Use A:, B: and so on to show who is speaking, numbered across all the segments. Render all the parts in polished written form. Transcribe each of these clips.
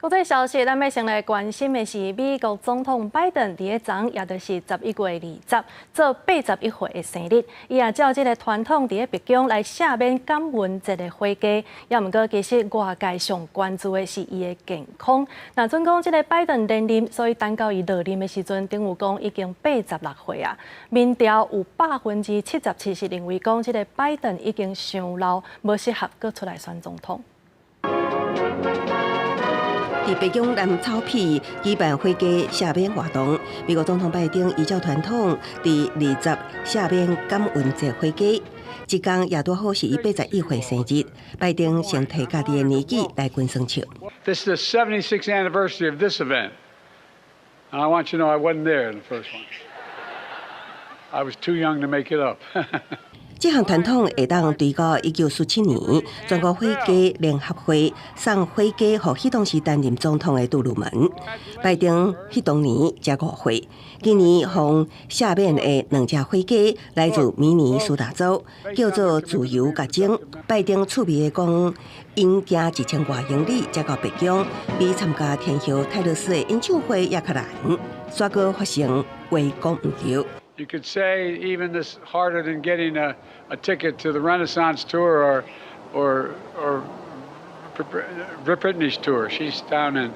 A: 國際消息，咱欲先來關心的是美國總統拜登佇咧昨，也就是11月20，做81歲的生日，伊也照這个傳統佇咧白宮來赦免感恩節的火雞。也毋過，其實外界上關注的是伊的健康。若準講這个拜登連任，所以等到伊落任的時陣，等於講已經86歲啊。民調有77%是認為講這个拜登已經傷老，無適合閣出來選總統。
B: 佇白宮藍草皮舉辦火雞赦免活動，美國總統拜登依照傳統，佇二十赦免感恩節火雞。這工也拄好是伊81歲生日，拜登先提家己的年紀來關耍笑。
C: This is the 76th anniversary of this event, and I want you to know I wasn't there in the first one. I was too young to make it up.
B: 這項傳統會當追到1947年，全國火雞聯合會送火雞予彼當時擔任總統的杜魯門。拜登彼當年才5歲，今年予赦免的兩隻火雞來自明尼蘇達州，叫做自由佮鐘。拜登趣味的講，𪜶行1000外英里才到白宮，比參加天后泰勒絲的演唱會猶較難，煞閣發生話講毋著。
C: You could say even this harder than getting a ticket to the Renaissance tour or Britney's tour. She's down in,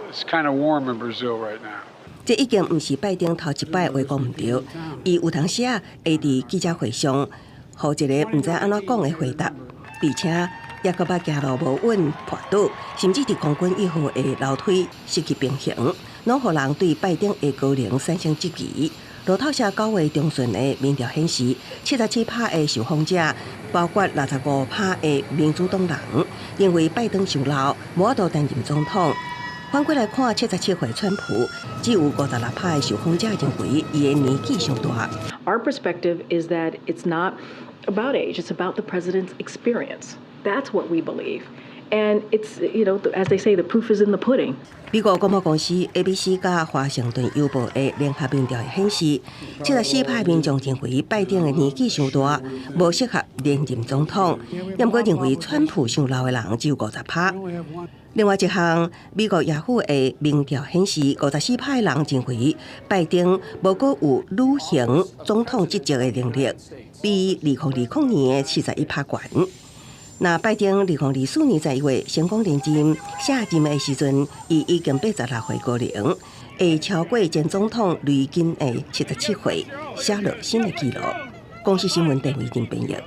C: it's kind of warm in Brazil right now.
B: 這已經毋是拜登頭一擺話講毋著，伊有當時啊會佇記者會上，予一个毋知按怎講的回答，而且猶閣捌行路無穩跋倒，甚至佇空軍一號的樓梯失去平衡，攏予人對拜登的高齡產生質疑。路透社9月中旬的民調顯示，77趴的受訪者，包括65趴的民主黨人，認為拜登傷老，無法度擔任總統。反過來看，77歲川普，只有56趴的受訪者認為伊的年紀傷大。
D: Our perspective is that it's not about age, it's about the president's experience. That's what we believe. And it's, as they say, the proof is in the pudding.
B: 美國廣播公司 ABC 佮華盛頓郵報的聯合民調顯示，74趴民眾認為拜登的年紀傷大，無適合連任總統。毋過認為川普傷老的人只有50趴。另外一項美國雅虎的民調顯示，54趴的人認為拜登無閣有履行總統職責的能力，比2020年的41趴懸。那拜登2024年11月成功連任，卸任的時陣，伊已經86歲高齡，會超過前總統雷根的77歲，寫落新的紀錄。公視新聞鄧偉玲編譯。